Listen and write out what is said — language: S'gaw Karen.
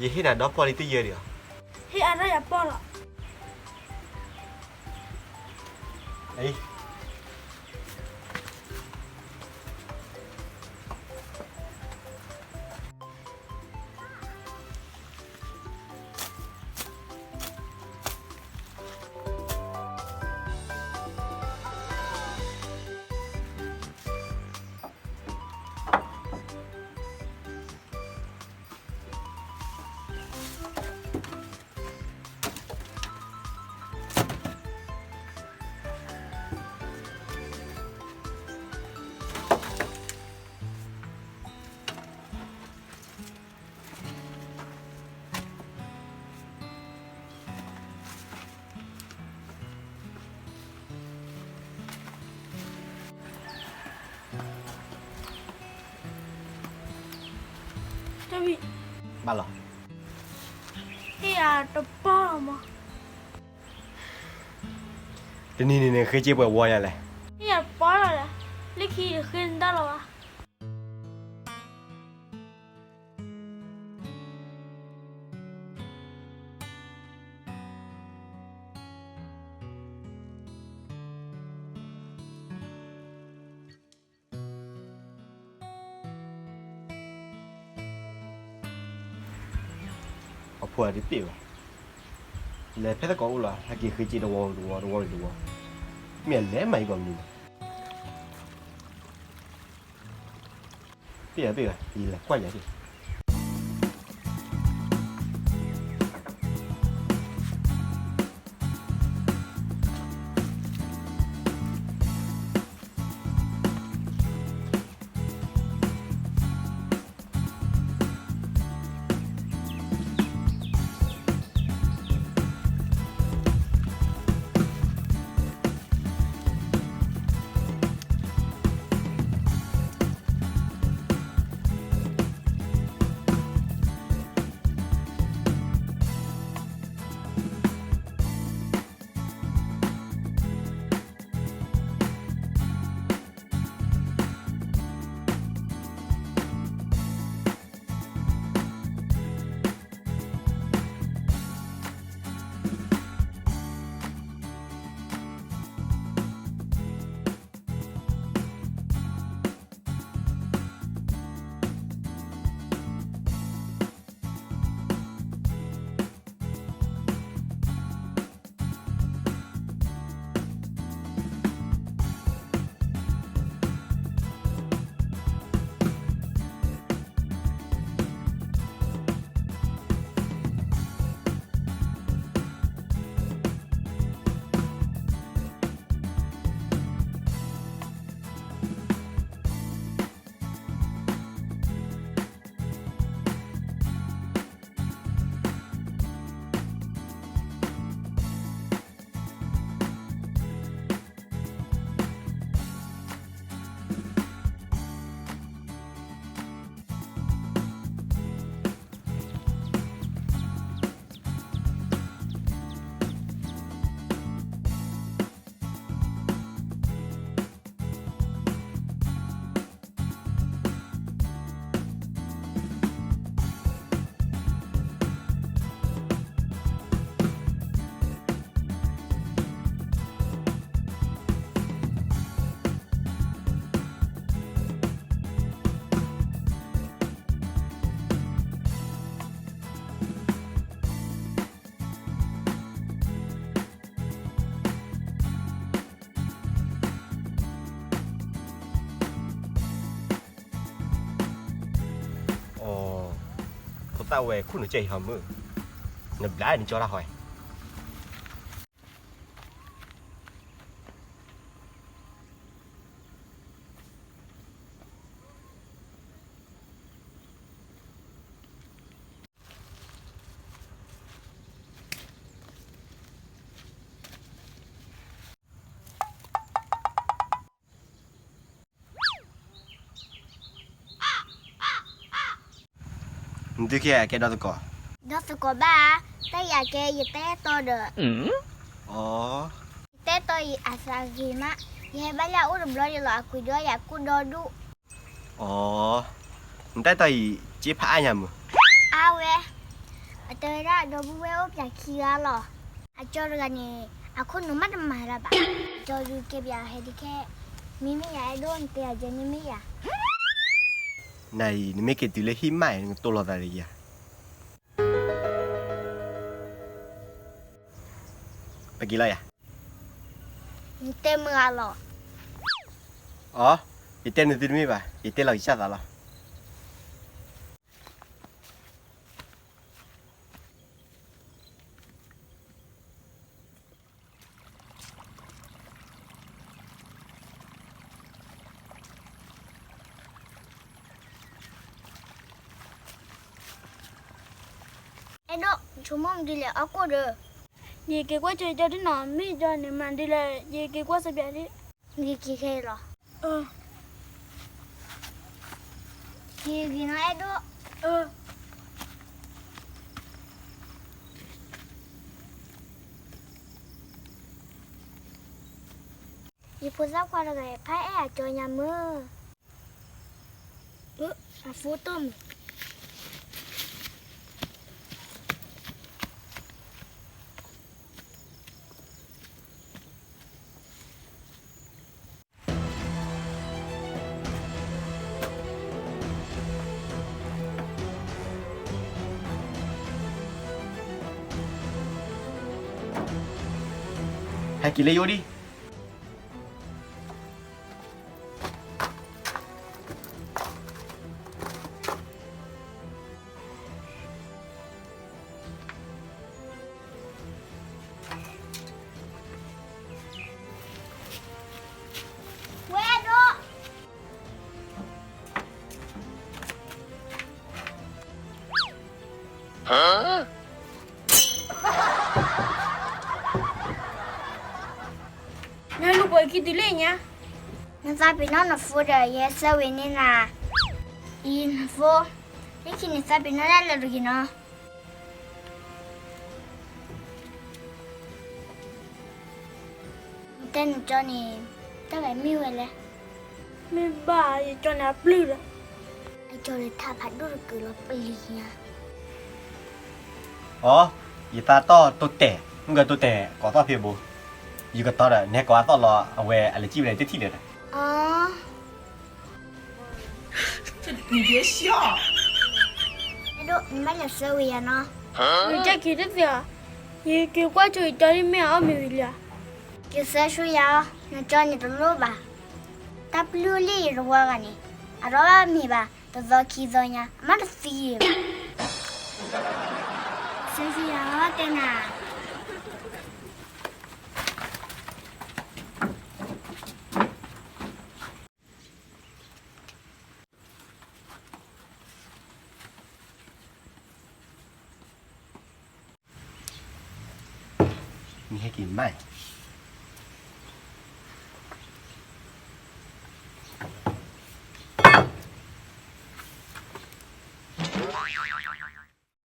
ယဟ့ၣ်နၤဒီးပီၢ်လံတယၢဒံးဧါ. ဟ့ၣ်အါထီၣ်ယၤပီၢ်လီၤ. အံၤ တၢ်ဝံၣ်, ဘၣ်လီၤ. ဟ့ၣ်ယၤတပီၢ်လီၤမး. တနံၤန့ၣ်န့ၣ် ဃ့က့ပှဲၤဝီညါလဲၣ်. ဟ့ၣ်ယၤတပီၢ်လီၤလဲၣ်, လၢခံတဃ့နတၢ်လီၤဘၣ်. အဖိအတပ့ၢ်ဘၣ်, လဲၤဖဲသကိးအိၣ်လီၤ ဟဲက့ၤဃ့က့တဝီတဝီတဝီတဝီ, မ့ၢ်အလဲၤမၤအံၤကီးမနုၤလဲၣ်. ပ့ၢ်ဧါပ့ၢ်ဧါ, ယလဲၤကွၢ်ယၤဒၣ်. အိ ဖိသၣ်ဝဲခူၣ်နကဲအံၤဟီမုၢ်, နဘျါနကၠီတၢ်ဟီ. နသုကဲကဲဒီသကိး, ဒီသကိးဘၣ်, တၢ်ယၤကဲယတဲတီဒီး, အိ ယတဲတီအံၤအသးဂ့ၤမး, ယဟဲဘၣ်လၢအအိၣ်တဘျီဒံးလီၤ အကွံာ်ဒီးယၤကိၣ်ဒီဒူၣ်. အိ နတဲတီအံၤ က့ဖးအါညါမုၢ်, အါဝဲ, တဲဝဲဒၣ်ဒီပုၢ်ဝဲၢ်အိၣ်ပၠးခံဂၤလီၤ. အကၠီတဂၤန့ၣ် အခိၣ်နူာ်မးတမၤတၢ်ဘၣ်. ကၠီဒုးကဲပၠးဟဲဒ်ခဲ, မ့မ့ၢ်ယၤအဲၣ်ဒိးနတဲအကဲန့ၣ်မ့ၢ်ယၤ နအံၤ နမ့ၢ်က့ၤတုၤလၢဟံၣ်မးအံၤ နကတိၤလီၤသးဒီးယၤ. ပက့ၤလီၤယၤ. နတဲမုာ်ဂၤလီၤ. အိ, ယတဲနသုတမ့ၢ်ဘၣ်, ယတဲလီၤကစၢ်သးလီၤ. အဲၣ်ဒိး, နဆိကမိၣ်မနုၤလဲၣ် အီၣ်ကိၣ်ဒီး. ယက့ၤကွၢ်ကၠီယကၠီဒ်နီၤ, မ့ၢ်ယကၠီန့ၣ်မၤဒ်လဲၣ်, ယက့ၤကွၢ်စပျးဒ်. နက့ၤခဲအံၤလီၤ. ယဂ့ၤနီၤအဲၣ်ဒိး. ယဖိသၣ်ခွါတဂၤအံၤ ဖးအဲၣ်အကၠီညါမုၢ်. အဖိတီၢ်မုၢ်. ဟဲက့ၤလၢယအိၣ်ဒံး. ဝဲဒိး. နလူၤပိာ်ခံတုၤလၢညါ. နသးပ့ၤနီၣ်နဖိဒီး ယဲဆၢဝံၤန့ၢ်နၤ. အံၤနဖိ, လၢခံန့ၣ်သးပ့ၤနီၣ်ဒၣ်လၢတဂ့ၤနီၤ. နတဲနကၠီန့ၣ် တၢ်ဂၤမ့ၢ်ဝဲလဲၣ်. မ့ၢ်ဘၣ်ယကၠီန့ၣ်အပျုၢ်ဒီး. အကၠီန့ၣ်ထးဖးဒိၣ်တကုာ်လီၤပလံၤညါ. အိ, ယသးတီၢ်တိတဲာ်, မ့ၢ်ဂ့ၤတိတဲာ်ကိးသီၣ်ဖဲဘိ, ယကတီၤဒီး နဟဲကိးအသီၣ်လီၤ အဝဲအလဲၤစံၣ်ဝဲဒၣ်တထံၣ်လၢၤဒီး. အိ အဲၣ်ဒိး, နဘၣ်လဲၤဆၢဝံၤယၤနီၤ. နကဲက့ၤတသ့ဧါ. ယက့ၤကွၢ်ကၠီယကၠီဒ်မ့ၢ်အအီၣ်မ့ၤဝံၤလံဧါ. က့ၤဆၢဆူယၤအီၤ, နကၠီန့ၣ်တလိၣ်ဘၣ်. တၢ်ပျုၢ်လံယတဝီဂၤန့ၣ်, အရီၣ်ဘၣ်မ့ၤဘၣ်, တသီခံသီညါ, အမ့ၢ်တသံဘၣ်. ဆၢဆူယၤအီၤတဲနၤ. နဟဲက့ၤမး,